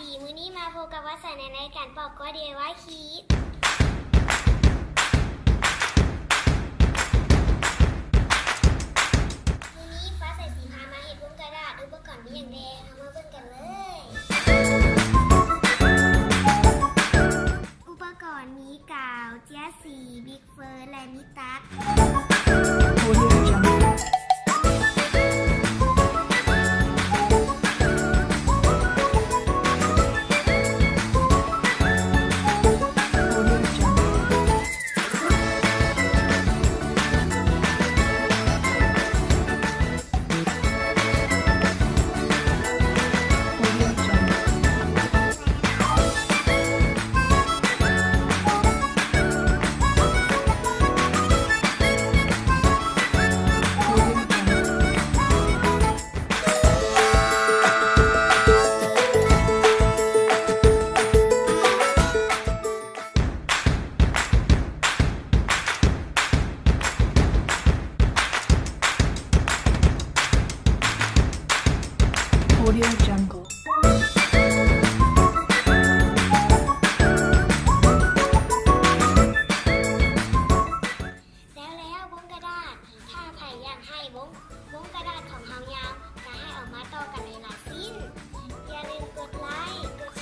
ມື້ນີ້ມາພົບກັບຟ້າໃສໃນລາຍການປອກກ້ວຍ ດີໄອວາຍຄິດ. ມື້ນີ້ຟ້າໃສຊິພາມາເຮັດວົງກະດາດ. ອຸປະກອນມີຫຍັງແດ່? ເຮົາມາເບິ່ງກັນເລີຍ. ອຸປະກອນມີກາວ, ເຈ້ຍສີ, ບິກເຟີ ແລະ ມີຕັກ. Audio Jungle. ແລ້ວແລ້ວ ວົງກະດາດ. ຖ້າໃຜຢາກໃຫ້ວົງ ວົງກະດາດຂອງເຮົາຍາວ, ກະໃຫ້ເອົາມາຕໍ່ກັນຫຼາຍໆຊິ້ນ. ຢ່າລືມກົດໄລກ໌, ກົດແຊ